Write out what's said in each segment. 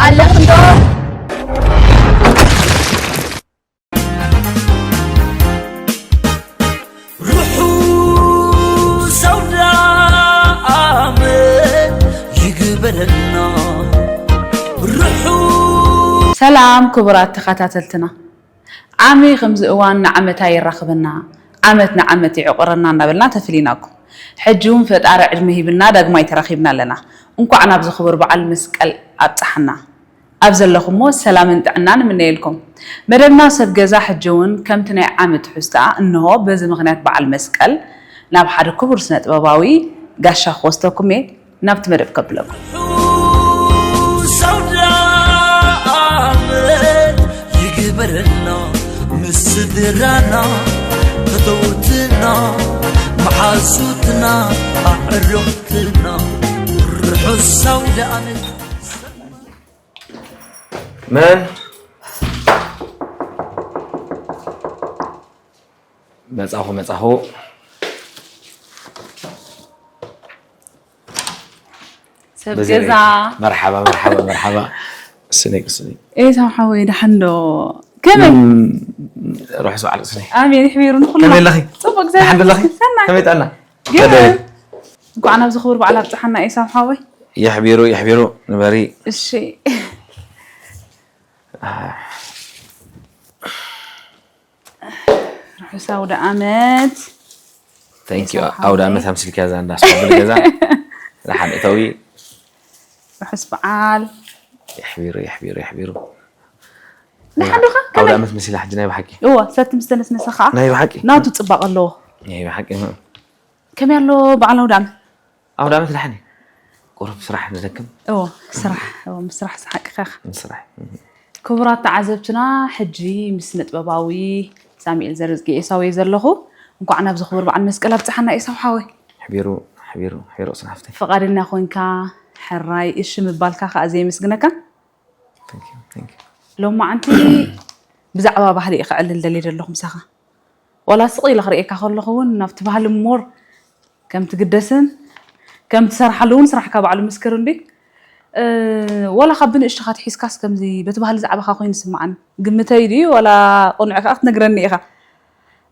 ኣለኽንዶ? ርሑስ ኣውደ ዓመት ይግበረልና። ርሑስ ሰላም ክቡራት ተኸታተልትና፣ ዓሚ ከምዚ እዋን ንዓመታ የራኽበና፣ ዓመት ንዓመት ይዕቑረና እናበልና ተፍሊናኩም። ሕጂ እውን ፈጣሪ ዕድመ ሂብና ዳግማይ ተራኺብና ኣለና። እንኳዕ ናብዚ ክቡር በዓል መስቀል ኣብፀሓና። ኣብ ዘለኹሞ ሰላምን ጥዕናን እምነየልኩም። መደብና ሰብ ገዛ ሕጂ እውን ከምቲ ናይ ዓሚ ትሕዝቶኣ እንሆ በዚ ምኽንያት በዓል መስቀል ናብ ሓደ ክቡር ስነ ጥበባዊ ጋሻ ክወስደኩም እየ። ናብቲ መደብ ከብለኩም። ርሑስ ኣውደ ዓመት ይግበረልና፣ ምስ ስድራና፣ ፈተውትና፣ መሓዙትና፣ ኣዕሩኽትና። ርሑስ ኣውደ ዓመት። መን መጻኹ መጻኹ። ሰብ በዚ ገዛ ርኢኻ። መርሓባ መርሓባ መርሓባ። ቅስኒ ቅስኒ። ኤሳው ሓወይ ደሓን ዶ? ከመይ? ርሑስ በዓል ቅስኒ። ኣሜን ይሕቢሩ ንኹሉ። ከመይ ኣለኺ? ጽቡቅ ደሓን ዘላ ደለኺ? ሰናይ። ከመይ ጠና? ግን ከደይ። እንኳዕ ናብዚ ክቡር በዓል ኣብጽሓና ኤሳው ሓወይ። ይሕቢሩ ይሕቢሩ ንበሪ። እሺ ርሑስ ኣውደ ዓመት። Thank you። ኤሳው ሓወይ። ኣውደ ዓመት ኣምሲልክያ እዛ እንዳ ኣስፋልት ገዛ። ደሓን እተዊ። ርሑስ በዓል። ይሕቢሩ ይሕቢሩ ይሕቢሩ። ንሓዱኻ ኣውደ ዓመት መሲላ ሕጂ ናይ ብሓቂ። እዎ ሰቲ ምስ ተነስነሰ ከዓ ናይ ብሓቂ። ናቱ ጽባቐ ኣለዎ። ናይ ብሓቂ። ከመይ ኣሎ በዓል ኣውደ ዓመት? ኣውደ ዓመት ደሓን እዩ። ቁሩብ ስራሕ ንደክም። እዎ ስራሕ እዎ ምስ ስራሕ ስሓቂ ኢኻ። ምስ ስራሕ። ክቡራት ተዓዘብትና ሕጂ ምስ ስነ ጥበባዊ ሳሙኤል ዘርዝጊ ኤሳው እየ ዘለኹ። እንኳዕ ናብዚ ክቡር በዓል መስቀል ኣብጽሓና ኤሳው ሓወይ። ሕቢሩ ሕቢሩ ሕቢሩ ስናፍተይ። ፈቓደኛ ኮንካ ሕራይ እሺ ምባልካ ከዓ ዘየመስግነካ። Thank you, thank you። ሎማዓንቲ ብዛዕባ ባህሊ እየ ክዕልል ደልየ ዘለኹ ምሳኻ። ዋላ ስቕ ኢለ ክርእየካ ከለኹ እውን ናብቲ ባህሊ ሞር ከም ትግደስን ከም ትሰርሓሉ እውን ስራሕካ ባዕሉ ምስክር እንዲ። እ፣ ዋላ ካብ ብንእሽቶኻ ትሒዝካስ ከምዚ በቲ ባህሊ ዛዕባኻ ኮይኑ ይስምዓኒ። ግምተይ ድዩ ዋላ ቅኑዕ ከኣ ክትነግረኒ ኢኻ።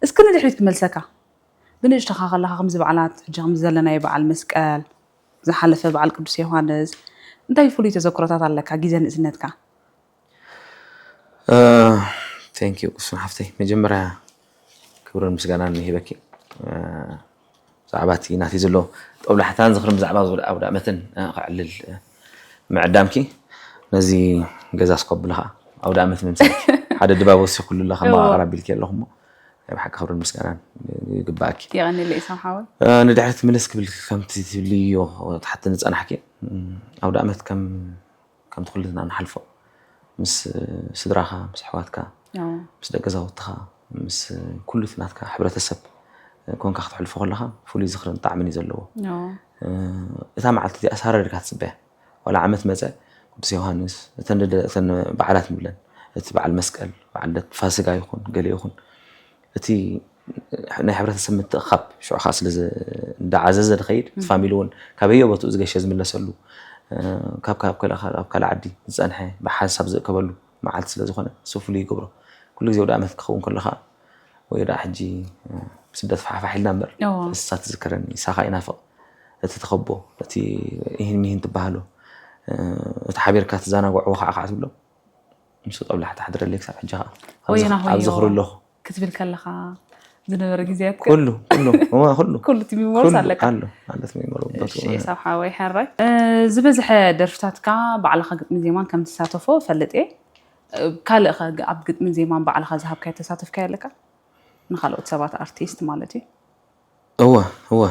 እስኪ ንድሕሪት ክመልሰካ። ብንእሽቶኻ ከለኻ ከምዚ በዓላት ሕጂ ከምዚ ዘለናዮ በዓል መስቀል፣ ዝሓለፈ በዓል ቅዱስ ዮሃንስ እንታይ ፍሉይ ተዘክሮታት ኣለካ ግዜ ንእስነትካ? Thank you ቅሱን ሓፍተይ። መጀመርያ ክብርን ምስጋናን ይህበኪ። ብዛዕባ እቲ ናተይ ዘሎ ጦብላሕታን ዝኽርን ብዛዕባ ኣውደ ዓመትን ክዕልል ምዕዳምኪ ነዚ ገዛ ስኮብልኻ ኣውደ ዓመት ምምሳል ሓደ ድባብ ወሲኹሉ ኣሎ ከመ ኣቕራቢልኪ ኣለኹ እሞ ናይ ብሓቂ ክብርን ምስጋናን ይግባኣኪ። የቐንየለይ ኢሳም ሓወይ። ንድሕሪት ምልስ ክብል ከምቲ ትብልዮ ትሓትኒ ዝጸናሕኪ ኣውደ ዓመት ከም ከምቲ ኩልና ንሓልፎ ምስ ስድራኻ ምስ ኣሕዋትካ ምስ ደቂ ኣዛውትኻ ምስ ኩሉ እቲ ናትካ ሕብረተሰብ ኮንካ ክተሕልፎ ከለኻ ፍሉይ ዝኽርን ጣዕምን እዩ ዘለዎ። እታ መዓልቲ እዚኣ ሳረርካ ትጽበያ ዋላ ዓመት መጸ ቅዱስ ዮሃንስ እተን በዓላት ንብለን እቲ በዓል መስቀል በዓል ፋሲጋ ይኹን ገለ ይኹን እቲ ናይ ሕብረተሰብ ምትእኻብ ሽዑ ከዓ ስለ እንዳዓዘዘ ዝኸይድ እቲ ፋሚሊ እውን ካበየ ቦትኡ ዝገሸ ዝምለሰሉ ካብ ካብ ካልእ ዓዲ ዝፀንሐ ብሓንሳብ ዝእከበሉ መዓልቲ ስለ ዝኾነ እሱ ፍሉይ ይገብሮ። ኩሉ ግዜ ወደ ዓመት ክኸውን ከሎ ከዓ ወይ ወደ ሕጂ ብስደት ፋሕፋሕ ኢልና እምበር እሳ ትዝከረኒ እሳኻ ይናፍቕ እቲ ተኸቦ እቲ ይህን ሚህን ትበሃሎ እቲ ሓቢርካ ትዘናግዕዎ ከዓ ከዓ ትብሎ ምስ ጦብላሕታ ሕድረለይ ክሳብ ሕጂ ከዓ ኣብ ዝኽሩ ኣለኹ ክትብል ከለኻ ዝነበረ ግዜያት ኩሉ ኩሉ እዋ ኩሉ ኩሉ እቲ ሚሞርስ ኣለካ ኣሎ ማለት ሚሞሪ እሺ ሳብ ሓወይ ሓራይ ዝበዝሐ ደርፍታትካ ባዕልኻ ግጥሚ ዜማን ከም ትሳተፎ ፈልጥ እየ ካልእኸ ኣብ ግጥሚ ዜማን ባዕልኻ ዝሃብካዮ ተሳተፍካዮ ኣለካ ንካልኦት ሰባት ኣርቲስት ማለት እዩ እወ እወ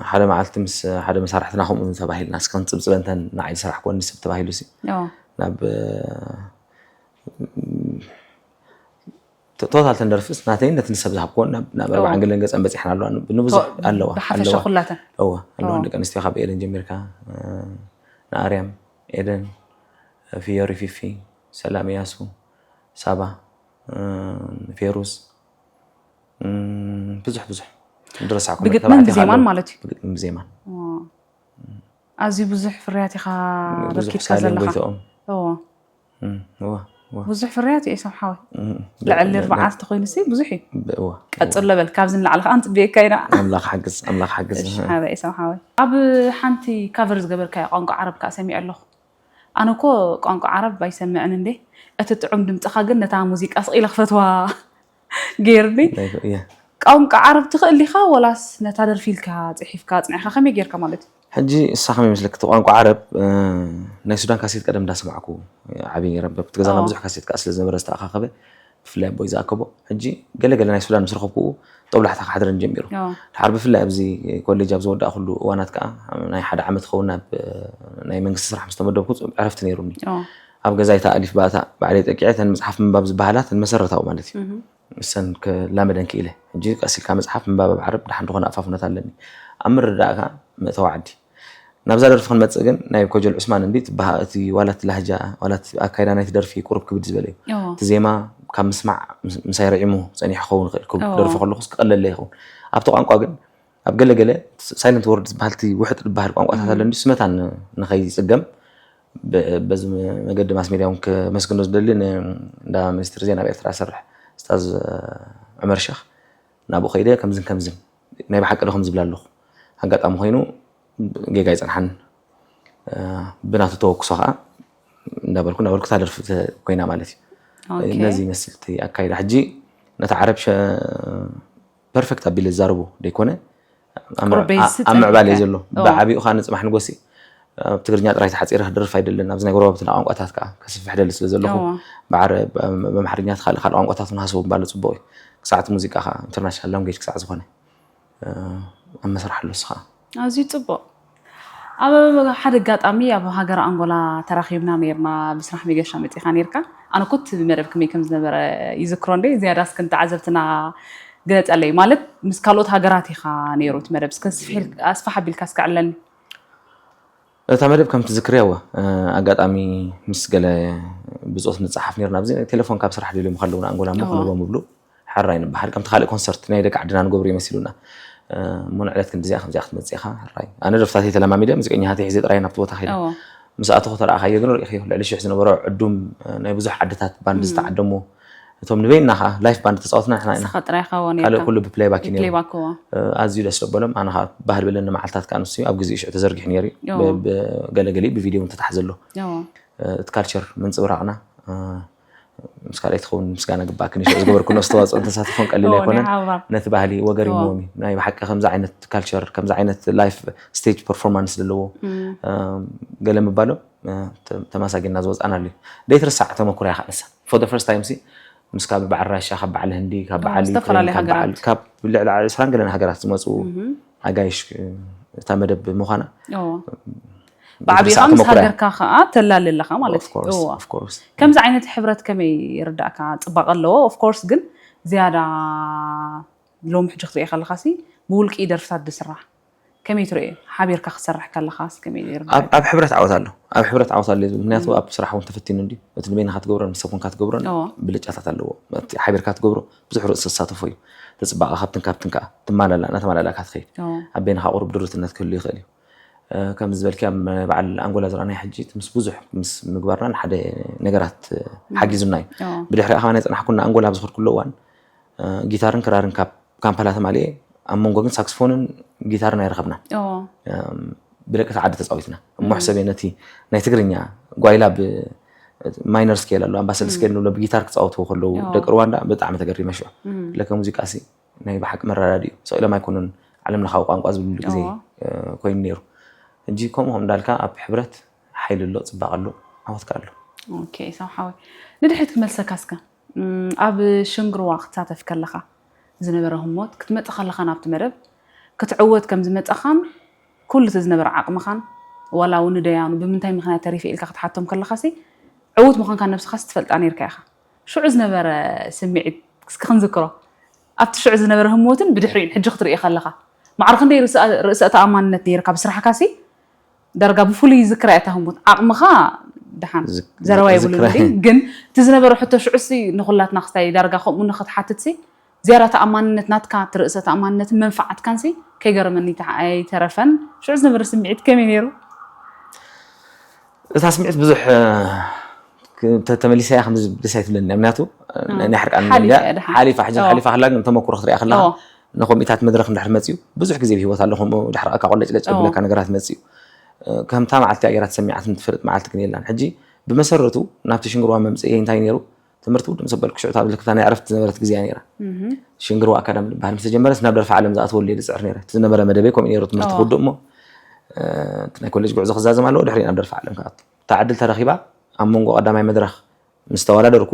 ሓደ መዓልቲ ምስ ሓደ መሳርሕትና ከምኡ ተባሂልና እስከ ክንፅብፅበ እንተን ንዓይ ዝሰራሕክወኒ ሰብ ተባሂሉ ሲ ናብ ቶታል ተንደርፍስ ናተይ ነቲ ንሰብ ዝሃብክወን ናብ ኣርባዓን ገለን ገፀን በፂሕና ኣለዋ ንብዙሕ ኣለዋ ብሓፈሻ ኩላተን እወ ኣለዋ ደቂ ኣንስትዮ ካብ ኤደን ጀሚርካ ንኣርያም ኤደን ፊዮሪ ፊፊ ሰላም እያሱ ሳባ ፌሩዝ ብዙሕ ብዙሕ ዝረሳዕኩም ብግጥምን ብዜማን ማለት እዩ ብግጥምን ብዜማን ኣዝዩ ብዙሕ ፍርያት ኢኻ ብዙሕ ረኪብካ ሳሌም ዘለኻ። ጎይትኦም እዎ እም፣ እዋ እዋ ብዙሕ ፍርያት እዩ ሰብሓዊ። እም፣ ልዕሊ ነ- ኣርባዓተ ኮይኑ ሲ ብዙሕ እዩ። ብ- እዋ ቀጽሎ በል ካብዚ ንላዕሊ ከዓ ንጽበየካ ኢና። ኣምላኽ ሓግዝ ኣምላኽ ሓግዝ እሺ ሓበይ ሰብሓዊ። ኣብ ሓንቲ ካቨር ዝገበርካዮ ቋንቋ ዓረብ ከዓ ሰሚዐ ኣለኹ። ኣነ እኮ ቋንቋ ዓረብ ኣይሰምዕን እንዴ፣ እቲ ጥዑም ድምፅኻ ግን ነታ ሙዚቃ ስቕ ኢለ ክፈትዋ ገይርኒ። ናይ- እየ ቋንቋ ዓረብ ትኽእል ዲኻ ወላስ ነታ ደርፊ ኢልካ ፅሒፍካ ፅኒዕካ ከመይ ጌርካ ማለት እዩ? ሕጂ እሳ ከመይ ይመስለክ እቲ ቋንቋ ዓረብ እ፣ ናይ ሱዳን ካሴት ቀደም እንዳሰማዕኩ ዓብይ ነይረ ብቲ ገዛና ኦ። ብዙሕ ካሴት ከዓ ስለ ዝነበረ ዝተኣኻኸበ ብፍላይ ኣቦይ ዝኣከቦ ሕጂ ገለገለ ናይ ሱዳን ምስ ረኸብኩ ጦብላሕታ ክሓድረን ጀሚሩ ኦ፣ ድሓር ብፍላይ ኣብዚ ኮሌጅ ኣብ ዝወዳእኩሉ እዋናት ከዓ ናይ ሓደ ዓመት ክኸውን ናብ ናይ መንግስቲ ስራሕ ምስ ተመደብኩ ዕረፍቲ ነይሩኒ ኦ፣ ኣብ ገዛይ ተኣሊፍ ባእታ ባዕለይ ጠቂዐ እተን መፅሓፍ ምንባብ ዝበሃላ እተን መሰረታዊ ማለት እዩ እህ፣ ምሰን ክላመደን ክኢለ ሕጂ ቀስ ኢልካ መፅሓፍ ምንባብ ኣብ ዓረብ ደሓን ዝኾነ ኣፋፍነት ኣለኒ ኣብ ምርዳእ ከዓ መእተዊ ዓዲ ናብዛ ደርፊ ክንመፅእ ግን ናይ ኮጀል ዑስማን እንዲ ትበሃ እቲ ዋላ እቲ ላህጃ ዋላ እቲ ኣካይዳ ናይቲ ደርፊ ቁሩብ ክብድ ዝበለ እዩ ኦ፣ እቲ ዜማ ካብ ምስማዕ ምስ- ምሳይ ርዒሙ ፀኒሑ ክኸውን ይኽእል ክብ- ኦ። ደርፊ ከለኹስ ክቐለለ ይኸውን ኣብቲ ቋንቋ ግን ኣብ ገለገለ ሳይለንት ወርድ ዝበሃል እቲ ውሕጥ ዝበሃል ቋንቋታት ኣሎ እንዲ ስመታን ንኸይፅገም ብ- በዚ መገዲ ማስ ሜድያ እውን ከመስግኖ ዝደሊ ን- እንዳ ሚኒስትሪ ዜና ኣብ ኤርትራ ዝሰርሕ ስታዝ ዑመር ሸኽ ናብኡ ከይደ ከምዝን ከምዝን ናይ ብሓቂ ዶ ከም ዝብል ኣለኹ ኣጋጣሚ ኮይኑ ጌጋ ይፀንሓን ብናቱ ተወክሶ ከዓ እንዳበልኩ እንዳበልኩ ታደርፍ ኮይና ማለት እዩ ኦኬ። ነዚ ይመስል እቲ ኣካይዳ ሕጂ ነቲ ዓረብ ፐርፌክት ኣቢለ ዝዛረቦ ደይኮነ ኣብ ቁሩብ ቤዝ ኣብ ምዕባለ እዩ ጠንቂቀ። ዘሎ እዎ። ብዓቢኡ ከዓ ንፅባሕ ንጎሲ ኣብ ትግርኛ ጥራይ ተሓፂረ ክደርፍ ኣይደለን ኣብዚ ናይ ጎረባብትና ቋንቋታት ከዓ ከስፍሕ ደሊ ስለ ዘለኹ እዎ። ብዓረብ ብኣምሓርኛ ካልእ ካልእ ቋንቋታት ንሃስቡ ምባሉ ፅቡቅ እዩ ክሳዕ እቲ ሙዚቃ ከዓ ኢንተርናሽናል ላንጉጅ ክሳዕ ዝኾነ ኣብ መስራሕ ኣሎ እሱ ከዓ ኣዝዩ ፅቡቅ። ኣብ ሓደ ኣጋጣሚ ኣብ ሃገር ኣንጎላ ተራኺብና ነርና ብስራሕ መገሻ መፂኻ ነርካ። ኣነ ኮት መደብ ከመይ ከም ዝነበረ ይዝክሮ እንዴ ዝያዳ እስክን ተዓዘብትና ግለፀለይ ማለት ምስ ካልኦት ሃገራት ኢኻ ነይሩ እቲ መደብ እስከ ኣስፍሕ ኣቢልካ እስከ ዕለኒ። እታ መደብ ከም ትዝክርያ እወ ኣጋጣሚ ምስ ገለ ብፆት ንፀሓፍ ነርና ኣብዚ ቴሌፎን ካብ ስራሕ ደልዮም ከለዉ ንኣንጎላ እሞ ክንብሎም ይብሉ ሕራይ ንበሃል ከምቲ ካልእ ኮንሰርት ናይ ደቂ ዓድና ንገብሩ ይመሲሉና እሞ ንዕለት ክንዲዚኣ ከምዚኣ ክትመፅእ ኢኻ ሕራይ ኣነ ደርፍታተይ ተለማሚደ ሙዚቀኛታተይ ሒዘ ጥራይ ናብቲ ቦታ ከይደ እዎ። ምስ ኣተኹ ተረኣኻዮ ግን ርኢኸዮ ልዕሊ ሽሕ ዝነበሮ ዕዱም ናይ ብዙሕ ዓድታት ባንድ ዝተዓደሞ እቶም ንበይንና ከዓ ላይፍ ባንድ ተፃወትና ንሕና ኢና ንስኻ ጥራይ ኢኻ ካልእ ነርካ ኩሉ ብፕሌይባክ እዩ ነይሩ ፕሌይባክ እዎ። ኣዝዩ ደስ ዘበሎም ኣነ ከዓ ባህል በለኒ መዓልታት ከዓ ንሱ ኣብ ግዜኡ ሽዑ ተዘርጊሑ ነይሩ እዩ እዎ። ብ- ብገለገሊኡ ብቪድዮ እውን ተታሕዘ ኣሎ እዎ። እቲ ካልቸር ምንፅብራቕና ምስ ካልኣይ ትኸውን ምስጋና ግባእክን ይሸ ዝገበርኩን ኣስተዋፅኦን ተሳትፎን ቀሊል እዎ፣ ኣይኮነን ናይ ሓባር። ነቲ ባህሊ ወገሪምዎም እዩ ናይ ብሓቂ ከምዚ ዓይነት ካልቸር ከምዚ ዓይነት ላይፍ ስቴጅ ፐርፎርማንስ ዘለዎ ገለ ምባሎም ተማሳጊና ዝወፃና ኣሎ ደይትርሳዕ ተመኩሮ ኢኻ ንሳ for the first time ሲ ምስ ካብ በዓል ራሻ ካብ በዓል ህንዲ ካብ በዓል ዝተፈላለዩ ዩክሬን፣ ካብ በዓል ሃገራት። ካብ ልዕሊ ዕስራን ገለን ሃገራት ዝመፁ ኣጋይሽ እታ መደብ ምዃና እዎ። ብዓብዩ ብትስዓተ ከዓ ምስ መኩርያ። ሃገርካ ከዓ ተላሊ ኣለኻ ማለት Of course, እዩ እዎ። of course። ከምዚ ዓይነት ሕብረት ከመይ ይርዳእካ ፅባቐ ኣለዎ ኦፍኮርስ ግን ዝያዳ ሎሚ ሕጂ ክትሪኦ ከለኻ ሲ ብውልቂ ደርፍታት ዝስራሕ ከመይ ትሪኦ ሓቢርካ ክትሰርሕ ከለኻ ከመይ ይርዳእ ኣብ ኣብ ሕብረት ዓወት ኣሎ ኣብ ሕብረት ዓወት ኣሎ እዩ ምክንያቱ ኣብ ስራሕ እውን ተፈቲኑ እንዲ እቲ ንበይንካ ትገብሮን ምስ ሰብ ኮንካ ትገብሮን እዎ። ብልጫታት ኣለዎ እቲ ሓቢርካ ትገብሮ ብዙሕ ርእሲ ዝሳተፎ እዩ ተፅባቐ ካብትን ካብትን ከዓ ትማላላ እናተማላላካ ትኸይድ እዎ። ኣብ በይንካ ቁሩብ ድርትነት ክህሉ ይኽእል እዩ ከም ዝበልኪ ኣብ በዓል ኣንጎላ ዝረኣናይ ሕጂ ምስ ብዙሕ ምስ ምግባርና ንሓደ ነገራት ሓጊዙና እዩ እዎ። ብድሕሪ ኣኸባ ናይ ፅናሕኩና ኣንጎላ ኣብ ዝኸድኩሉ እዋን ጊታርን ክራርን ካብ ካምፓላ ተማሊኤ ኣብ መንጎ ግን ሳክስፎንን ጊታርን ኣይረኸብናን እዎ። ብደቂ ተዓዲ ተፃዊትና እሞ ሕሰብ ነቲ ናይ ትግርኛ ጓይላ ማይነር ስኬል ኣሎ ኣምባሰል ስኬል ንብሎ ብጊታር ክፃወትዎ ከለዉ ኦ። ደቂ ሩዋንዳ ብጣዕሚ ተገሪመ ሽዑ እም። ለከ ሙዚቃ ሲ ናይ ብሓቂ መረዳድኡ ሰቂሎም ኣይኮኑን ዓለም ለኻዊ ቋንቋ ዝብሉ ግዜ እዎ። እ፣ ኮይኑ ነይሩ ሕጂ ከምኡ ከም እንዳልካ ኣብ ሕብረት ሓይሊ ኣሎ ፅባቐ ኣሎ ዓወትካ ኣሎ ኦኬ ሳው ሓወይ ንድሕሪት ክመልሰካ እስከ እም፣ ኣብ ሽንግርዋ ክትሳተፍ ከለኻ ዝነበረ ህሞት ክትመፅእ ከለኻ ናብቲ መደብ ክትዕወት ከም ዝመፀኻን ኩሉ እቲ ዝነበረ ዓቕምኻን ዋላ እውን ንደያኑ ብምንታይ ምክንያት ተሪፈ ኢልካ ክትሓቶም ከለኻሲ ዕዉት ምዃንካ ነብስኻስ ትፈልጣ ነይርካ ኢኻ ሽዑ ዝነበረ ስምዒት እስኪ ክንዝክሮ ኣብቲ ሽዑ ዝነበረ ህሞትን ብድሕሪኡን ሕጂ ክትርኢ ከለኻ ማዕረ ክንደይ ርእሰ ተኣማንነት ነይርካ ብስራሕካሲ ዳርጋ ብፍሉይ ይዝክራ እያ እታ ህሞት ዓቕምኻ ደሓን ዝክ- ዘረባ ዝክ- የብሉን ዝክራ- እንዲ ግን እቲ ዝነበረ ሕቶ ሽዑሲ ንኩላትና ክስታይ ዳርጋ ከምኡ ንክትሓትትሲ ዝያዳ ተኣማንነት ናትካ እቲ ርእሰ ተኣማንነትን መንፍዓትካንሲ ከይገረመኒ ይተ- ኣይተረፈን ሽዑ ዝነበረ ስምዒት ከመይ ነይሩ እታ ስምዒት ብዙሕ እ፣ ክ- ተ- ተመሊሰያ ከምዚ ደስ ኣይትብለኒ። ምክንያቱ እ፣ ናይ ናይ ሕርቃን ሓሊፋ እያ ደሓን። ሓሊፋ፣ ሕጂ ኦ። ሓሊፋ ከላ ግን ተመክሮ ክትሪኣ ከለኻ ኦ። ንኮሚታት መድረክ እንድሕር መፅዩ ብዙሕ ግዜ ብሂወት ኣሎ ከምኡ ድሕሪ ኣካ ቆለጭለጭ ኦ። ብለካ ነገራት መፅዩ። እ፣ ከምታ መዓልቲ ኣየራ ተሰሚዓት ትፈልጥ መዓልቲ ግን የላን። ሕጂ ብመሰረቱ ናብቲ ሽንግርዋ መምፅእ እንታይ ነይሩ? ትምህርቲ ውድም ሰበልኩ ሽዑ ኣብ ልክታ ናይ ዕረፍቲ ዝነበረት ግዜ እያ ነይራ። ሽንግርዋ ኣካዳሚ ዝበሃል ምስ ተጀመረስ ናብ ደርፊ ዓለም ዝኣትወሉ እየ ዝፅዕር ነይረ። እቲ ዝነበረ መደበይ ከምኡ ነይሩ። ትምህርቲ ኦ። ክውድእ እሞ እ፣ እቲ ናይ ኮሌጅ ጉዕዞ ክዛዘም ኣለዎ። ድሕሪ ናብ ደርፊ ዓለም ክኣቱ እታ ዕድል ተረኺባ ኣብ መንጎ ቀዳማይ መድረኽ ምስ ተወዳደርኩ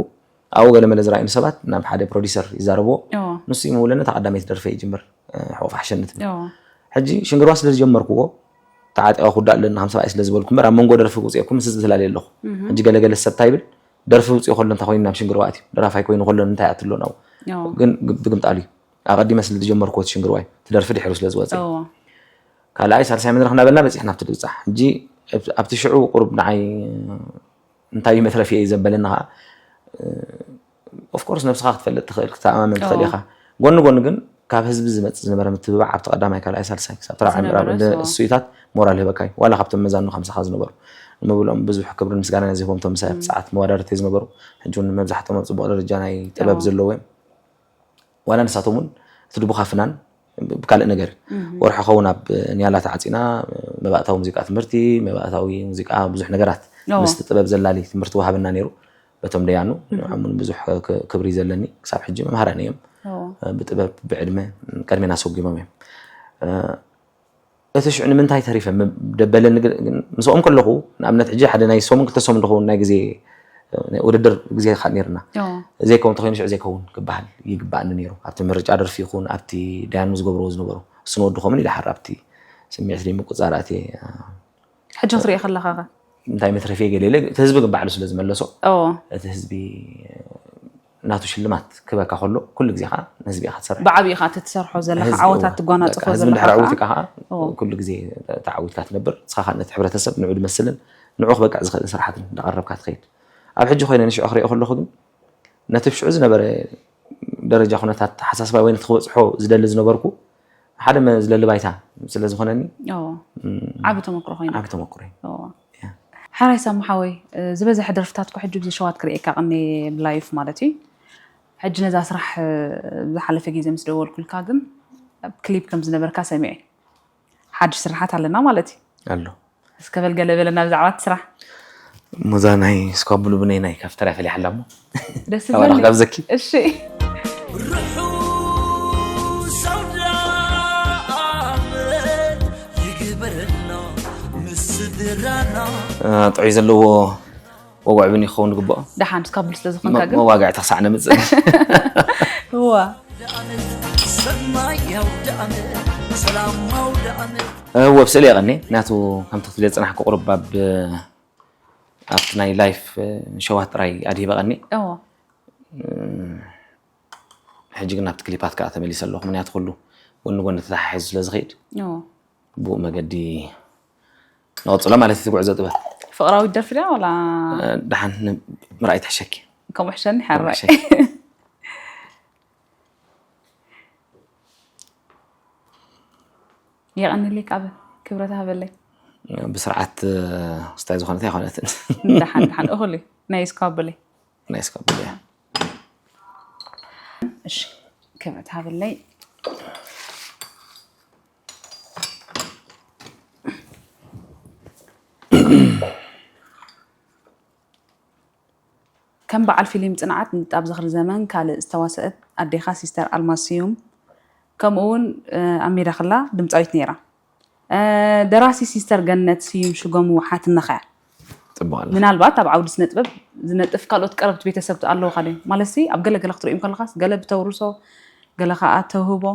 ኣብኡ ገለ መለ ዝረኣዩኒ ሰባት ናብ ሓደ ፕሮዲሰር ይዛረብዎ። ኦ። ንሱ ይምውለኒ እታ ቀዳመይቲ ደርፈ ይጅምር እ፣ ሕቑፍ ሓሸኒ ትብል። ኦ። ሕጂ ሽንግርዋ ስለ ዝጀመርክዎ ተዓጢቐ ክውዳእ ኣለኒ ከም ሰብኣይ ስለ ዝበልኩ እምበር ኣብ መንጎ ደርፊ ውፅኤኩም ምስ ዝተላለየ ኣለኹ። ሕጂ ገለገለ ሰብ እንታይ ይብል ደርፊ ውፅኡ ከሎ እንታይ ኮይኑ ናብ ሽንግርዋ ኣትዩ ደራፋይ ኮይኑ ከሎ እንታይ ኣትሎ ናው ኦ። ግን ግ- ብግምጣሉ እዩ ኣቐዲመ ስለ ዝጀመርክዎ እቲ ሽንግርዋ እዩ እቲ ደርፊ ድሕሩ ስለ ዝወፀ ኦ። ካልኣይ ሳልሳይ መድረኽ እናበልና በፂሕና ኣብቲ ድብፃ ሕጂ ኣብ- ኣብቲ ሽዑ ቁሩብ ንዓይ እንታይ እዩ መትረፊ እዩ ዘበለኒ ከዓ ኦፍኮርስ ነብስኻ ክትፈልጥ ትኽእል ክትተኣማመን ትኽእል ኦ። ኢኻ ጎኒ ጎኒ ግን ካብ ህዝቢ ዝመፅእ ዝነበረ ምትብባዕ ኣብቲ ቀዳማይ ካልኣይ ሳልሳይ ክሳብ ተራብዓይ ምዕራብ ዝነበረ እንደ ሶ። እሱይታት ሞራል ህበካ እዩ ዋላ ካብቶም መዛኑ ከምሳኻ ዝነበሩ ንምብሎም ብዙሕ ክብርን ምስጋና ዝህቦም ቶም ምሳይ ኣብቲ ሰዓት መዋዳድርተይ ዝነበሩ ሕጂ እውን መብዛሕትኦም ኣብ ፅቡቕ ደረጃ ናይ ጥበብ ኦ። ዘለዎ እዮም ዋላ ንሳቶም እውን እቲ ድቡኻ ፍናን ብካልእ ነገር እዩ። ወርሒ ኸውን ኣብ ኒያላ ተዓፂና መባእታዊ ሙዚቃ ትምህርቲ መባእታዊ ሙዚቃ ብዙሕ ነገራት ኦ። ምስቲ ጥበብ ዘላሊ ትምህርቲ ወሃበና ነይሩ በቶም ደያኑ ንዕኦም እውን ብዙሕ ክ- ክብሪ ዘለኒ ክሳብ ሕጂ መምሃራኒ እዮም ኦ። ብጥበብ ብዕድመ ቀድሜና ሰጉሞም እዮም እቲ ሽዑ ንምንታይ ተሪፈ ደበለኒ ግን ምስኦም ከለኹ ንኣብነት ሕጂ ሓደ ናይ ሰሙን ክልተ ሰሙን ዝኸውን ናይ ግዜ ናይ ውድድር ግዜ ካ ነርና ኦ። ዘይከውን ተኮይኑ ሽዑ ዘይከውን ክበሃል ይግባኣኒ ነይሩ ኣብቲ ምርጫ ደርፊ ይኹን ኣብቲ ዳያኑ ዝገብርዎ ዝነበሩ እሱ ንወዲ ከምኡ ኢለ ሓር ኣብቲ ስምዒት ዘይምቁፃር ኣትየ ሕጂ ክትሪኦ ከለኻ ኸ እንታይ መትረፊ ገለ ኢለ እቲ ህዝቢ ግን ባዕሉ ስለ ዝመለሶ ኦ። እቲ ህዝቢ ናቱ ሽልማት ክበካ ከሎ ኩሉ ግዜ ከዓ ንህዝቢ ኢኻ ትሰርሕ ብዓብዪ ኢኻ እቲ ትሰርሖ ዘለኻ ህዝቢ ዓወታት እወ። ትጓናፅፎ በቃ፣ ህዝቢ ዘለኻ እንድሕር ከዓ ዓዊትካ ከዓ ኦ። ኩሉ ግዜ ተዓዊትካ ትነብር ንስኻ ከዓ ነቲ ሕብረተሰብ ንዑ ድመስልን ንዑ ክበቅዕ ዝኽእልን ስራሓትን እንዳቐረብካ ትኸይድ ኣብ ሕጂ ኮይነ ንሽዑ ክሪኦ ከለኹ ግን ነቲ ብሽዑ ዝነበረ ደረጃ ኩነታት ተሓሳስባይ ወይ ነቲ ክበፅሖ ዝደሊ ዝነበርኩ ሓደ መ- ዝደሊ ባይታ ስለ ዝኾነኒ ኦ፣ ዓቢ ተመክሮ ኮይኑ ዓቢ ተመክሮ እዩ። ኦ። ያ። ሓራይ ሳሙ ሓወይ እ፣ ዝበዝሐ ደርፍታትኩ ሕጂ ብዝሸዋት ክርእየካ ቀኒ ብላይፍ ማለት እዩ። ሕጂ ነዛ ስራሕ እ፣ ዝሓለፈ ግዜ ምስ ደወልኩልካ ግን ኣብ ክሊፕ ከም ዝነበርካ ሰሚዐ። ሓድሽ ስራሓት ኣለና ማለት እዩ። ኣሎ። እስከ በል ገለ በለና ብዛዕባ እቲ ስራሕ። ሙዛ ናይ ስኳብሉ ብነይ ናይ ካፍተርያ ፈሊሓላ እሞ ደስ ካባላ ዝብለኒ። ክጋብዘኪ። እሺ። ርሑስ ኣውደ ዓመት ይግበረልና ምስ ስድራና። እ፣ ጥዑይ ዘለዎ ወግዒ እውን ክኸውን ዝግብኦ። ደሓን ስኳብሉ ስለ ዝኾንካ መ- ግን። መዋግዕቲ ክሳዕ ነምፅእ። እዋ። ኣውደ ዓመት ሰናይ ኣውደ ዓመት ሰላም ኣውደ ዓመት እወ ብስእሊ የቐኒ ምክንያቱ ከምቲ ክትብልዮ ዝፅናሕኩ ቁሩብ ኣብ ኣብቲ ናይ ላይፍ ሸዋት ጥራይ ኣድሂበ ቀኒ እዎ ሕጂ ግን ናብቲ ክሊፓት ከዓ ተመሊሰ ኣለኹ ምክንያቱ ኩሉ ጎኒ ጎኒ ተተሓሒዙ ስለ ዝኸይድ እዎ ብኡ መገዲ ንቐፅሎ ማለት እቲ ጉዕዞ ጥበብ ፍቕራዊት ደርፊ ድያ ወላ ደሓን ምርኣይ ትሕሸኪ ከምኡ ሕሸኒ ሓራይ የቐንልይ ካብ ክብረት ሃበለይ ብስርዓት ስታይ ዝኾነት ኣይኮነትን ደሓን ደሓን እኹል እዩ ናይ ስኳብለይ ናይ ስኳብለይ እሺ ክብረት ሃበለይ ከም በዓል ፊልም ጽንዓት ንጣብ ዝኽሪ ዘመን ካልእ ዝተዋሰአት ኣዴኻ ሲስተር ኣልማዝ ስዩም ከምኡ እውን ኣብ ሜዳ ክላ ድምፃዊት ነይራ። ደራሲ ሲስተር ገነት ስዩም ሽጎሙ ሓትነኻ እያ። ምናልባት ኣብ ዓውዲ ስነ ጥበብ ዝነጥፍ ካልኦት ቀረብቲ ቤተሰብ ኣለውኻ ድዮም? ማለትሲ ኣብ ገለ ገለ ክትርእዮም ከለኻስ ገለ ብተውርሶ ገለ ከዓ ተውህቦ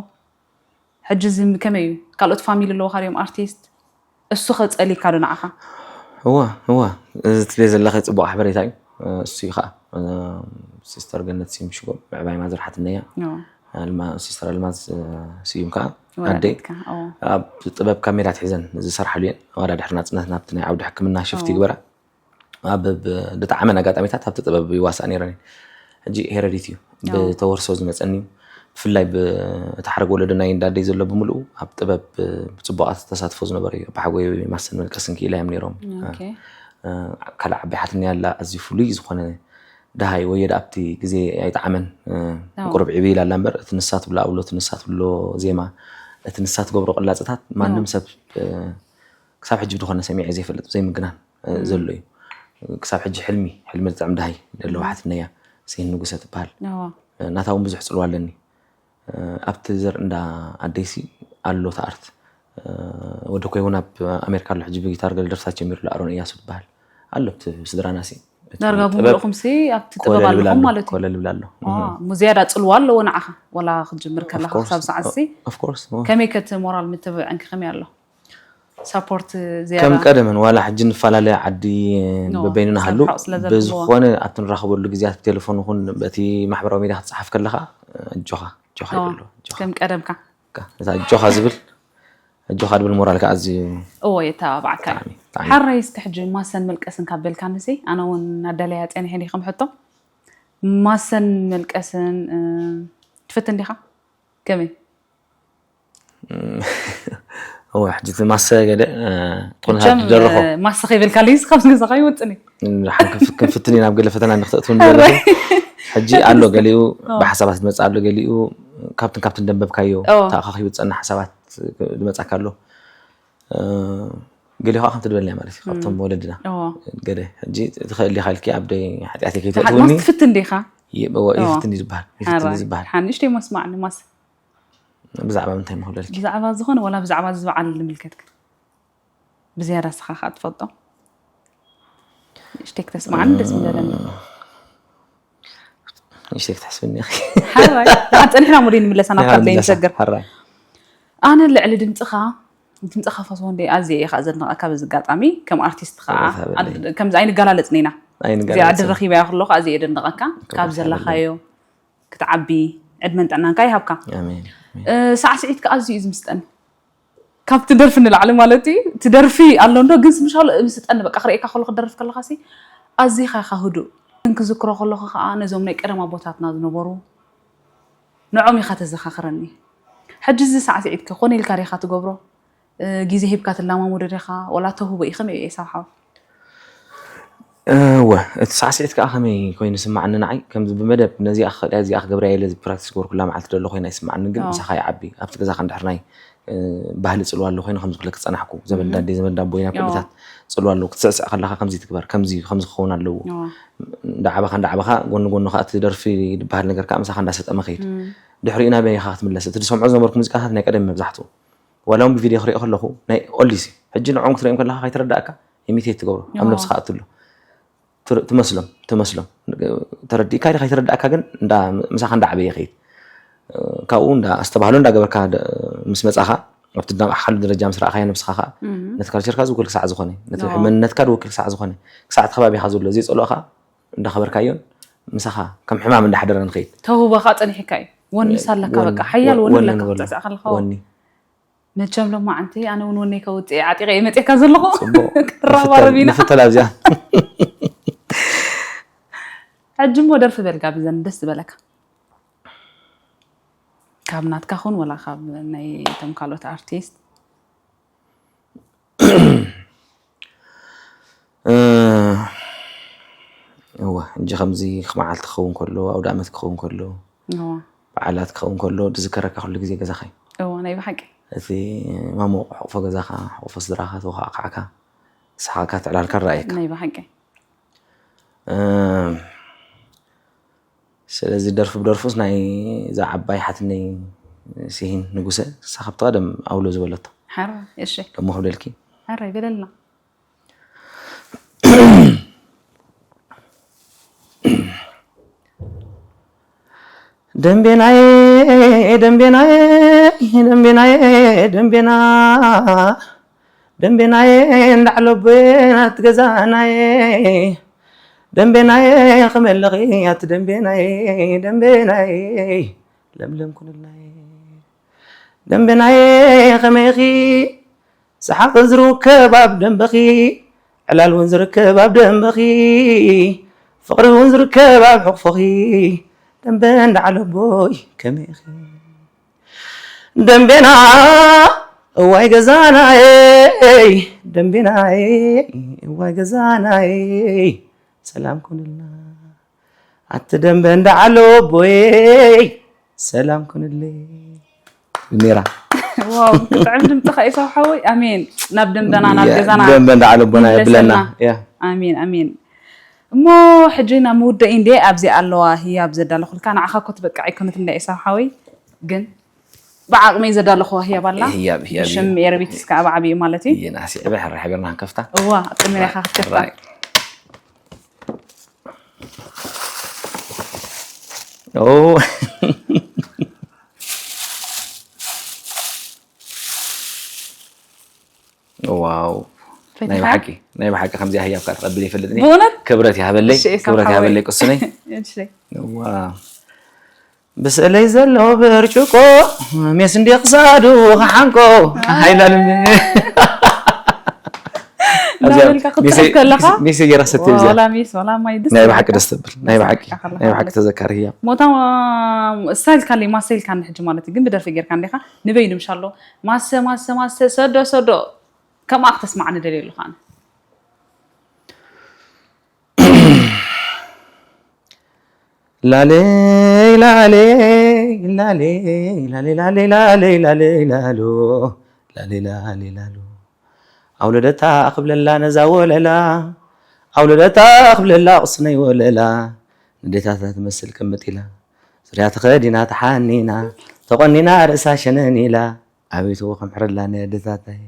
ሕጂ እዚ ከመይ እዩ? ካልኦት ፋሚሊ ኣለውኻ ድዮም ኣርቲስት? እሱ ከ ጸሊካ ዶ ንዓኻ? እወ እወ እዚ ትብልዮ ዘለኺ ጽቡቕ ሓበሬታ እዩ። እሱ እዩ ከዓ ሲስተር ገነት ስዩም ሽጎም ምዕባይ ማዘር ሓትነያ። ሲስተር ኣልማዝ ስዩም ከዓ ኣደይ ኣብ ጥበብ ካብ ሜዳ ትሒዘን ዝሰርሓሉ እየን። ዋላ ድሕሪ ናጽነት ናብቲ ናይ ዓውዲ ሕክምና ሽፍቲ ይግበራ ኣብ ድጣዕመን ኣጋጣሚታት ኣብቲ ጥበብ ይዋሳእ ነይረን ሕጂ ሄረዲት እዩ ብተወርሶ ዝመፀኒ እዩ ብፍላይ እቲ ሓረግ ወለዶ ናይ እንዳደይ ዘሎ ብምልኡ ኣብ ጥበብ ብፅቡቃት ተሳትፎ ዝነበረ እዩ ኣባሓጎይ ማሰን መልቀስን ክኢላ እዮም ነይሮም ካልእ ዓባይ ሓትኒ ኣላ፣ ኣዝዩ ፍሉይ ዝኾነ ደሃይ፣ ወየ ደኣ ኣብቲ ግዜ ኣይጠዓመን። ቁሩብ ዕብይ ኢላ ኣላ እምበር፣ እቲ ንሳ ትብሎ ኣብሎ፣ እቲ ንሳ ትብሎ ዜማ፣ እቲ ንሳ ትገብሮ ቅላፅታት ማንም ሰብ ክሳብ ሕጂ ብዝኾነ ሰሚዐ ዘይፈልጥ፣ ዘይምግናን ዘሎ እዩ። ክሳብ ሕጂ ሕልሚ ሕልሚ ዝጥዕም ደሃይ ዘለዋ ሓትነያ፣ ስሂን ንጉሰ ትበሃል። ናታ እውን ብዙሕ ፅልዋ ኣለኒ። ኣብቲ ዘር እንዳ ኣደይሲ ኣሎ እቲ ኣርት። ወዲ ኮይ እውን ኣብ ኣሜሪካ ኣሎ፣ ሕጂ ብጊታር ገለ ደርፍታት ጀሚሩ ኣሎ። ኣሮን እያሱ ትበሃል ኣሎ። ኣብቲ ስድራና ሲ እቲ ዳርጋ ጥበብ ብምሉእኹም ሲ ኣብቲ ጥበብ ኮለል ይብል ኣለኹም ኣሎ፣ ማለት እዩ። ኮለል ይብል ኣሎ። ዋ፣ እሞ ዝያዳ ጽልዋ ኣለዎ ንዓኻ፣ ወላ ክትጅምር ከለኻ Of course, ክሳብ ሰዓት ሲ of course፣ ዋ። ከመይ ከ እቲ ሞራል ምትብብዕንኪ ከመይ ኣሎ? ሳፖርት ዝያዳ? ከም ቀደመን፣ ዋላ ሕጂ ንፈላለየ ዓዲ ኖ፣ በበይንና ክሳብ ሃሉ፣ ርሑቕ ስለ ዘልዎ። ብዝኾነ ኣብቲ ንራኸበሉ ግዜያት ብቴሌፎን ይኹን በቲ ማሕበራዊ ሚድያ ክትጽሓፍ ከለኻ፣ ኣጆኻ፣ ኣጆኻ ኖ፣ ይብሉ፣ ኣጆኻ። ከም ቀደምካ። እካ፣ ነታ ኣጆኻ ዝብል፣ ኣጆኻ ዝብል ሞራል ከኣ ኣዝዩ እዎ፣ የተባብዓካ እዩ። ብጣዕሚ፣ ብጣዕሚ። ሓራይ እስከ ሕጂ ማሰን መልቀስን ካብ በልካኒ ሲ፣ ኣነ እውን ኣዳለያ ጸኒሐ እየ ከም ሕቶ። ማሰን መልቀስን፣ እ፣ ትፍትን ዲኻ? ከመይ? እም፣ እወ፣ ሕጂ እቲ ማሰ ገለ፣ እ፣ ቁንሃ መቸም፣ ደረኾ። እ፣ ማሰ ከይበልካለይ ሲ ካብዚ ገዛኻ ይወጽን እዩ። እም፣ ሓን ክንፍ-፣ ክንፍትን ኢና ኣብ ገለ ፈተና ንክተእትው ንገለ። ሕጂ ኣሎ ገሊኡ ኦ። ብሓሳባት ዝመጽእ ኣሎ፣ ገሊኡ ካብትን ካብትን ደንበብካዮ ኦ። ተኣኻኺቡ ዝጸንሕ ሓሳባት ዝመጻካ ኣሎ። እ፣ ገሊኡ ከዓ ከምቲ ዝበልናዮ ማለት እዩ፣ ካብቶም እም። ወለድና። ኦ። ገለ፣ ሕጂ ትኽእል ዲኻ ኢልኪ ኣብ ደይ ሓጢኣተይ ከይተእትውኒ። ማስ ትፍትን ዲኻ? ይ-፣ እወ፣ ኦ። ይፍትን እዩ ዝበሃል፣ ይፍትን እዩ ሓራይ። ዝበሃል። ሓንሽተይ መስማዕኒ ማስ። ብዛዕባ ምንታይ ምኽብለልኪ? ብዛዕባ ዝኾነ ወላ ብዛዕባ እዚ በዓል ዝምልከትካ? ብዝያዳ ንስኻ ኸኣ ትፈልጦ? ንእሽተይ ክተስምዓኒ ደስ ምበለኒ። ንእሽተይ ክትሕስብኒ ኢኺ። ሓራይ። ደሓን ጸኒሕና እሞ ደይ ንምለሳ ናብታ ደይ ንሰግር። ሓራይ። ኣነ ልዕሊ ድምጽኻ፣ ድምጽኻ ፈትዎ እንደ ኣዝየ እየ ኸኣ ዘድንቐካ በዚ ኣጋጣሚ፣ ከም ኣርቲስት ኸኣ። ይቕሬታ በለኒ። ኣድ-፣ ከምዚ ኣይንገላለጽን ኢና። ኣይንገላለጽን። እዚኣ ዕድል ረኺበያ ከለኹ ኣዝየ እየ ደንቐካ። ካብ ይቕሬታ ዘለኻዮ በለኒ። ክትዓቢ ዕድመን ጥዕናን ከኣ ይሃብካ። ኣሜን፣ ኣሜን። እ፣ ሳዕስዒትካ ኣዝዩ እዩ ዝምስጠኒ። ካብቲ ደርፊ ንላዕሊ ማለት እዩ። እቲ ደርፊ ኣሎ እንዶ፣ ግን ምስ ካልእ ምስጠኒ፣ በቃ ክርእየካ ከለኹ ክደርፍ ከለኻ ሲ ኣዚኻ ኢኻ ህዱእ። ግን ክዝክሮ ከለኹ ከኣ ነዞም ናይ ቀደም ኣቦታትና ዝነበሩ፣ ንዖም ኢኻ ተዘኻኽረኒ። ሕጂ እዚ ሳዕስዒትከ ኮነ ኢልካ ዲኻ ትገብሮ? እ፣ ግዜ ሂብካ ትለማመዶ ዲኻ? ወላ ተውህቦ እዩ? ከመይ እዩ ኤሳው ሓው? እወ፣ እቲ ሳዕስዒት ከኣ ከመይ ኮይኑ ይስምዓኒ ንዓይ? ከምዚ ብመደብ ነዚኣ ክኽእል እያ፣ እዚኣ ክገብራ እየ ኢለ ፕራክቲስ ክገብር ኩላ መዓልቲ ደሎ ኮይና ይስምዓኒ፣ ግን ኣዎ። ምሳኻ ይዓቢ። ኣብቲ ገዛኻ እንድሕር ናይ፣ እ፣ ባህሊ ጽልዋ ኣሎ ኮይኑ፣ ከምዚ ክብለኪ ዝጸናሕኩ፣ ዘመድ ኣዎ። እንዳደይ፣ ዘመድ እንዳቦይ ናብ ኣዎ። ኩሉታት ጽልዋ ኣለዎ። ክትስዕስዕ ከለኻ ከምዚ ትግበር፣ ከምዚ፣ ከምዚ ክኸውን ኣለዎ። ኣዎ። እንዳዓበኻ፣ እንዳዓበኻ፣ ጎኒ ጎኒ ከኣ እቲ ደርፊ ዝበሃል ነገር ከኣ ምሳኻ እንዳሰጠመ ከይድ። እም። ድሕሪኡ ናበይ ኢኻ ክትምለስ? እቲ ዝሰምዖ ዝነበርኩ ሙዚቃታት ናይ ቀደም መብዛሕትኡ። ዋላ እውን ብቪድዮ ክሪኦ ከለኹ ናይ ኦልዲስ እዩ። ሕጂ ንዕኦም ክትሪኦም ከለኻ ከይተረዳእካ ኢሚቴት ትገብሮ፣ ኣብ ኣዎ። ነብስኻ ኣትሎ። ትር-፣ ትመስሎም፣ ትመስሎም። ተረዲእካ ዲኻ ኣይተረዳእካ ግን እንዳ፣ ምሳኻ እንዳዓበየ ይኸይድ። ካብኡ እንዳ ኣስተባህሎ እንዳገበርካ ደ-፣ ምስ መጻኻ፣ ኣብቲ ዝነቓሕካሉ ደረጃ ምስ ረኣኻዮ ነብስኻ ኸኣ፣ እም። ነቲ ካልቸርካ ዝውክል ክሳዕ ዝኾነ፣ ነቲ ኣዎ። መንነትካ ዝውክል ክሳዕ ዝኾነ፣ ክሳዕ እቲ ከባቢኻ ዘሎ ዘይጸልኦኻ እንዳኸበርካዮን ምሳኻ ከም ሕማም እንዳሓደረ ንኸይድ። ተውህቦኻ ጸኒሕካ እዩ። ወኒ ሳለካ ወኒ፣ በቃ፣ ሓያል ወ-፣ ወኒ ወኒ ኣለካ ንበሎ። ክትስዕስዕ ከለኻ። ወኒ። መቸም ሎማዓንቲ ኣነ እውን ወነይ ከውፅእ እየ ዓጢቐ እየ መፅኤካ ዘለኹ። ፅቡቕ። ክረባረብ ኢና። ንፍተል ኣብዚኣ። ሕጂ እሞ ደርፊ በል ጋብዘኒ ደስ ዝበለካ። ካብ ናትካ ኹን ወላ ካብ ናይ እቶም ካልኦት ኣርቲስት? እ፣ እወ፣ ሕጂ ከምዚ መዓልቲ ክኸውን ከሎ፣ ኣውደ ዓመት ክኸውን ከሎ፣ እወ። በዓላት ክኸውን ከሎ፣ ዝዝከረካ ኩሉ ግዜ ገዛኻ እዩ። እወ፣ ናይ ብሓቂ። እቲ ማሙቕ ሕቑፎ ገዛኻ፣ ሕቑፎ ስድራኻ፣ ተወኻዕካዕካ፣ ዝሰሓቕካ፣ ትዕላልካ ይረኣየካ። ናይ ብሓቂ። እ፣ ስለዚ ደርፊ ብደርፉስ ናይ እዛ ዓባይ ሓትነይ ስሂን ንጉሰ፣ ንሳ ካብቲ ቀደም ኣውሎ ዝበለቶ። ሓራይ፣ እሺ። ደሞ ክብለልኪ። ሓራይ፣ በለልና። ደምቤናዬ፣ ደምቤናዬ፣ ደምቤናዬ፣ ደምቤና፣ ደምቤናዬ፣ እንዳዕለቦ ናት ገዛናዬ። ደምቤናዬ፣ ከመይ ኣለኺ ኣቲ ደምቤናዬ፣ ደምቤናዬ፣ ለምለም ኩንልናዬ። ደምቤናዬ፣ ከመይ ኢኺ? ሰሓቕ ዝርከብ ኣብ ደንበኺ፣ ዕላል እውን ዝርከብ ኣብ ደንበኺ፣ ፍቕሪ እውን ዝርከብ ኣብ ሕቑፎኺ። ደምቤ እንዳዕለቦይ ከመይ ኢኺ? ደምቤና እዋይ ገዛናይ ደንቢናይ፣ እዋይ ገዛናይ ሰላም ኩንልና። ኣቲ ደንበ እንዳዓሎ ኣቦይ ሰላም ኩንለይ። ኔራ። ዋው፣ ጥዑም ድምፅኻ ኢሳው ሓወይ። ኣሜን። ናብ ደንበና ናብ ያ፣ ገዛና ደንበ እንዳዓሎ ኣቦና የብለና። ይምለሰልና። ያ። ኣሜን ኣሜን። እሞ ሕጂ ናብ ምውደኢ እንዴ ኣብዚ ኣለዋ ህያብ ዘዳለኹልካ። ንዓኻ እኮ ትበቅዕ ኣይኮነት እንዳ ኢሳው ሓወይ፣ ግን ብዓቕመይ ዘዳለኹዋ ህያብ ኣላ። ህያብ፣ ህያብ እዩ። ብሽም ኤረቢት እስከ ኣብ ዓብዩ ማለት እዩ። ይናሲ ዕበ ሕራ ሓቢርና ክንከፍታ። እዋ ኣጥሚረኻ ክትከፍታ። ራይ። ኦ። ዋው። ናይ ፈቲኻ? ብሓቂ ናይ ብሓቂ ከምዚኣ ህያብ ካብ ትቐብል ይፈልጥኒ። ብእውነት? ክብረት ይሃበለይ፣ እሺ፣ ኤሳው ክብረት ሓወይ። ይሃበለይ ቅሱነይ። እሺ። ዋ። ብስእለይ ዘሎ ብርጭቆ ሜስ እንዲ ክሳዱ ክሓንቆ ሓይላልኒ። እንዳበልካ ክትፅሕፍ ከለኻ? ሜስ ገይራ ሰትየ እዚኣ። ዋላ ሜስ ዋላ ማይ ደስ ናይ ይብለካ። ብሓቂ ደስ ትብል ናይ ብሓቂ ከለኻ ናይ ብሓቂ ማለት። ተዘካሪ ህያ። ሞታ ስታይልካ ኣለይ ማሰ ኢልካኒ ሕጂ ማለት እዩ፣ ግን ብደርፊ ጌርካ እንዲኻ ንበይኑ ምሻሎ ማሰ ማሰ ማሰ ሰዶ ሰዶ ከምኣ ክተስማዓኒ ደልየ ኣለኹ ኣነ። ላለይ ላለይ ላለይ ላለይ ላለይ ላለይ ላለይ ላሎ ላለይ ላለይ ላሎ ኣውለደታ ክብለላ ነዛ ወለላ ኣውለደታ ክብለላ ቁስነይ ወለላ ንዴታታ ትመስል ቅምጥ ኢላ ዙርያ ተኸዲና ተሓኒና ተቆኒና ርእሳ ሸነን ኢላ ኣቤቱ ከምሕረላ ናይ ኣዴታታይ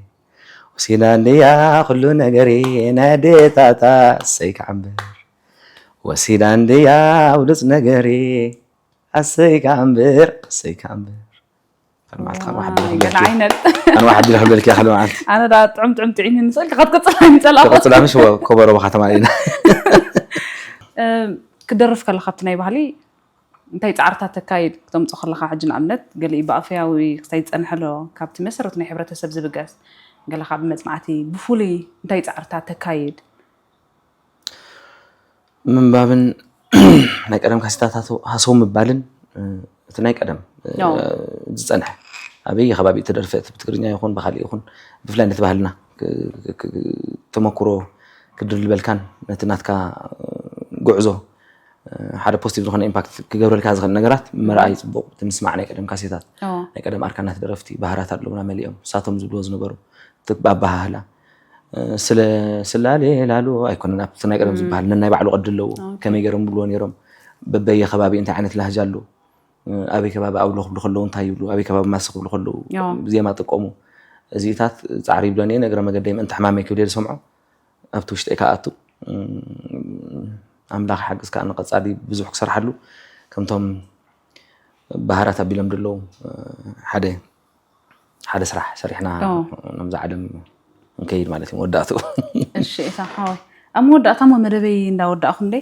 ወሲዳ እንድያ ኩሉ ነገሪ ናይ ኣዴታታ ኣሰይ ከዓ እምበር ወሲዳ እንድያ ብሉፅ ነገሪ ኣሰይ ከዓ እምበር ኣሰይ ከዓ እምበር ካልማዕልቲ ካልማዕልቲ ገለ ዓይነት ኣንዋሕ ቢል ክብለልኪ እያ ካልማዕልቲ ኣነ ዳ ጥዑም ጥዑም ጥዒኒ ንፅእል ክኸትቅፅል ኣይምፀላኹ ተቐፅላ ምሽ ኮበሮ ብኻ ተማሊእና ክደርፍ ከለካ ኣብቲ ናይ ባህሊ እንታይ ፃዕርታት ተካይድ ክተምፆ ከለካ ሕጂ ንኣብነት ገሊኡ ብኣፈያዊ ክሳይ ዝፀንሐ ኣሎ ካብቲ መሰረቱ ናይ ሕብረተሰብ ዝብገስ ገለካ ብመፅናዕቲ ብፍሉይ እንታይ ፃዕርታት ተካይድ ምንባብን ናይ ቀደም ካሴታታት ሃሰው ምባልን እቲ ናይ ቀደም ዝፀንሐ ኣበይ ከባቢ ተደርፈ ብትግርኛ ይኹን ብካሊእ ይኹን ብፍላይ ነቲ ባህልና ተመክሮ ክድልበልካን ነቲ ናትካ ጉዕዞ ሓደ ፖዚቲቭ ዝኾነ ኢምፓክት ክገብረልካ ዝኽእል ነገራት ምርኣይ ፅቡቕ እቲ ምስማዕ ናይ ቀደም ካሴታት ናይ ቀደም ኣርካናት ደረፍቲ ባህራት ኣለውና መሊኦም ንሳቶም ዝብልዎ ዝነበሩ ኣባሃህላ ስለ ስላሌ ላሉ ኣይኮነን ኣብቲ ናይ ቀደም ዝበሃል ነናይ ባዕሉ ቅዲ ኣለዎ ከመይ ገይሮም ብልዎ ነይሮም በበየ ከባቢ እንታይ ዓይነት ላህጃ ኣለዎ ኣበይ ከባቢ ኣውሎ ክብሉ ከለዉ እንታይ ይብሉ ኣበይ ከባቢ ማስ ክብሉ ከለዉ ዜማ ጥቀሙ እዚታት ፃዕሪ ይብለኒ እየ ነግረ መገደይ ምእንቲ ሕማመይ ክብል እየ ዝሰምዖ ኣብቲ ውሽጠይ ከኣቱ ኣምላኽ ሓግዝ ከዓ ንቐፃሊ ብዙሕ ክሰርሓሉ ከምቶም ባህራት ኣቢሎም ዘለዉ ሓደ ሓደ ስራሕ ሰሪሕና ናብዛ ዓለም ንከይድ ማለት እዩ መወዳእትኡ እሺ ኢሳም ሓወይ ኣብ መወዳእታ ሞ መደበይ እንዳወዳእኹ እንደ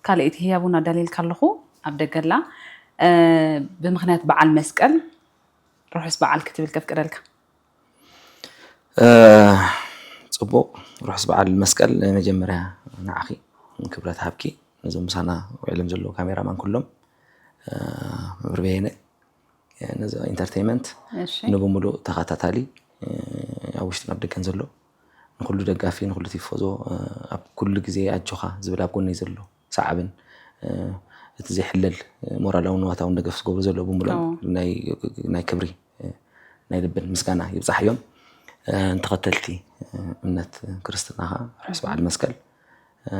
ካልኣይቲ ህያቡ እናዳለየልካ ኣለኹ ኣብ ደገላ ብምክንያት በዓል መስቀል ርሑስ በዓል ክትብል ከፍቅደልካ ፅቡቕ ርሑስ በዓል መስቀል መጀመርያ ንዓኺ ክብረት ሃብኪ ነዞም ምሳና ውዒሎም ዘለዉ ካሜራማን ኩሎም መብርበየነ ነዚ ኢንተርቴይመንት ንብሙሉእ ተኸታታሊ ኣብ ውሽጥን ኣብ ደገን ዘሎ ንኩሉ ደጋፊ ንኩሉ ቲፎዞ ኣብ ኩሉ ግዜ ኣጆኻ ዝብል ኣብ ጎነይ ዘሎ ሰዓብን እቲ ዘይሕለል ሞራላውን ንዋታውን ደገፍ ዝገብሩ ዘለዉ ብምሉኦም ናይ ክብሪ ናይ ልብን ምስጋና ይብፃሕ እዮም ንተኸተልቲ እምነት ክርስትና ከዓ ርሑስ በዓል መስቀል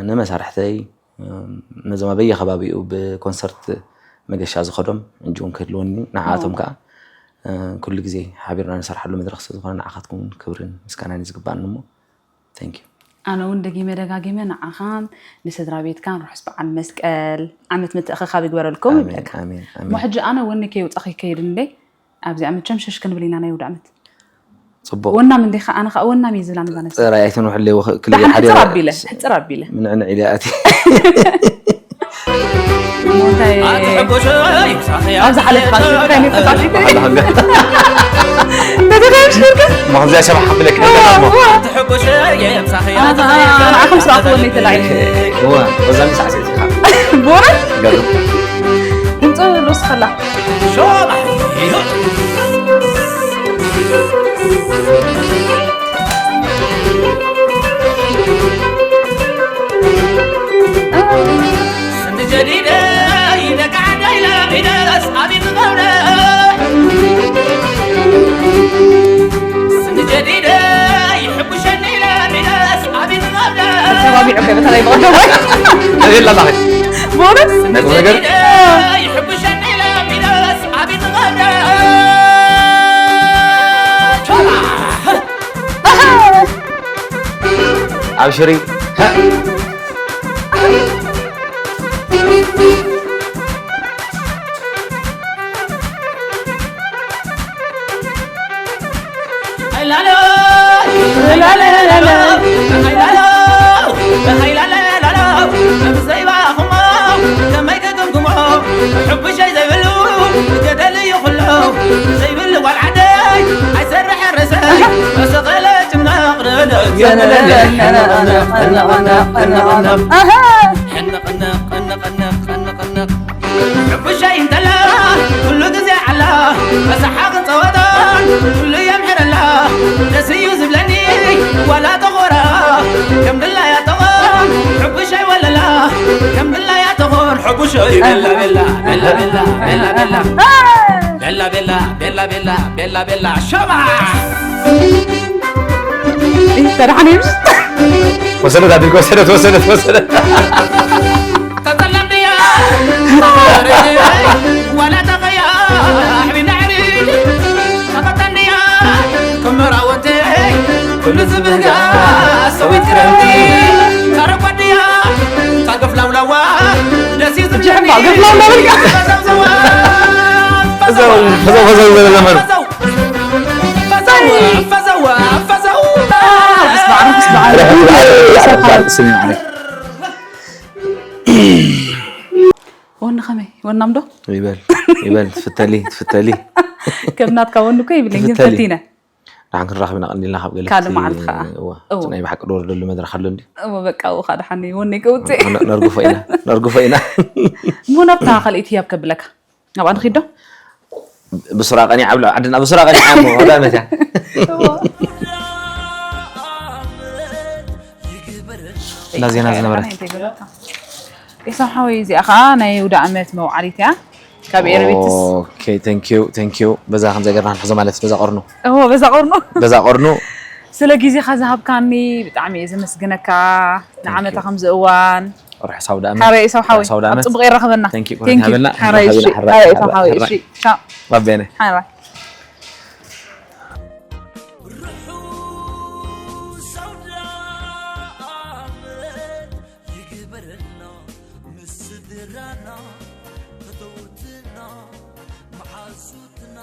ንመሳርሕተይ ነዞም ኣበየ ከባቢኡ ብኮንሰርት መገሻ ዝኸዶም እንጂ እውን ክህልወኒ ንዓኣቶም ከዓ ኩሉ ግዜ ሓቢርና ንሰርሓሉ መድረክ ስለዝኾነ ንዓኻትኩም እውን ክብርን ምስጋናን እዩ ዝግባኣኒ እሞ thank you ኣነ እውን ደጊመ ደጋጊመ ንዓኻን ንስድራ ቤትካን ርሑስ በዓል መስቀል ዓመት ምትእኽኻብ ይግበረልኩም ኣሜን ይብለካ ኣሜን እሞ ኣሜን ሕጂ ኣነ ወኒ ከየውፃኺ ይከይድ እንደ ኣብዚኣ መቸም ሸሽ ክንብል ኢና ናይ ውድኣመት ፅቡቅ ወናም እንዲኻ ኣነ ከዓ ወናም እየ ዝብላ ነዛ ነብሲ ጥራይ ኣይትንውሕለይ ወኸ- ክልል ዳሕን ሓደ ሕፅር ወረ- ኣቢለ ሕፅር ኣቢለ ምንዕንዕ ኢለ ኣቲ እንታይ ኣብ ዝሓለፍካ ሽርካይ ነይተጣጢተ መኽዚያ ሸባሕ ክብለክ ኣለና እሞ ንዓኹም ስራእክዎ ነይተላዒ እዋ በዛሚ ሳዕስዒትካ ብእውነት ገርም ድምፂ ልወስኸላ ቢዑ ከበታ ናይ በቐደሞ። የላ ማኸ ቦነስ ናይ ቁም ነገር ይሕብሸኒ ለሚደስ ኣቢት ቐብረ ኣብሽሪ ዘይባኹሞ ከመይ ከገምግሞ ሕቡሸይ ዘይብሉ ገደል እዩ ኩሎ ዘይብሉ ጓል ዓደይ ኣይሰርሐ ረሰይ መሰቐለ ጭምናቕ ረደት ሕቡሸይ እንተላ ኩሉ ግዜ ዓላ መሳሓቕን ጸወታን ኩሉ የምሕረላ ደስ እዩ ዝብለኒ ዋላ ተኾራ ከም ድላያ ተኾን ሕቡሸይ ወለላ ከም ድላያ ተኾን ሕቡሸይ ቤላ ቤላ ቤላ ቤላ ቤላ ቤላ ቤላ ቤላ ቤላ ቤላ ቤላ ቤላ ሸባ ተዳሓኒምስ ወሰደት ኣድርጎ ወሰደት ወሰደት ወሰደት ተጠላም ድያ ዋላ ተቐያ ኣሕቢና ዕሪድ ተቐጠን ድያ ክምራወንተ ኩሉ ዝብህጋ ሰዊት ክረምቲ ታረቋ ድያ ታገፍ ላውላዋ ደስ እዩ ዝብለኒ ገፍ ላውላዋ በልካ። ፈዘው ፈዘው ፈዘው ፈዘው ዘመኑ ፈዘው ፈዘው ፈዘው ስማዕ ስማዕ ስሚዕ ወኒ ከመይ ወናም ዶ ይበል ይበል ትፍተሊ ትፍተሊ ከም ናትካ ወኒ እኮ ይብለኝ ግን ትፍተሊ። ፈቲነ ንሓን ክንራኸብ ኢና ቀኒልና ካብ ገለ ካልእ መዓልቲ ከዓ። እዋ እዎ። እቲ ናይ ብሓቂ ደወርደሉ መድረክ ኣሎ እንዲ እዎ በቃ እዎ ከዓ ደሓን እዩ ወኒ ከውፅእ ነርግፎ ኢና ነርግፎ ኢና እሞ ናብታ ካልኣይቲ ህያብ ከብለካ ናብኣ ንኺድ ዶ ብስራ ቀኒዓ ብላ ዓድና ብስራ ቀኒዓ እሞ ወዳ መትያ እንዳ ዜና ዝነበረት ኢሳም ሓወይ እዚኣ ከዓ ናይ ውዳ ዓመት መውዓሊት እያ ካብ ኤረቤትስ ኦኬ thank you thank you በዛ ከምዚ ገርና ንሕዞ ማለት በዛ ቀርኑ እዎ በዛ ቆርኑ በዛ ቀርኑ ስለ ግዜኻ ዝሃብካኒ ብጣዕሚ እየ ዘመስግነካ ንዓመታ ከምዚ እዋን ርሑስ ኣውደ ዓመት ሓራይ ኢሳም ሓወይ ርሑስ ኣውደ ኣብ ዓመት ፅቡቅ የራኸበና Thank you፣ Thank you። ሓበና፣ ሓራይ እሺ ሓበና፣ ሓራይ ኢሳም ሓበና፣ ሓወይ ሓበና። እሺ ቻው ባቤነ ሓራይ ርሑስ ኣውደ ዓመት ይግበረልና ምስ ስድራና ፈተውትና መሓዙትና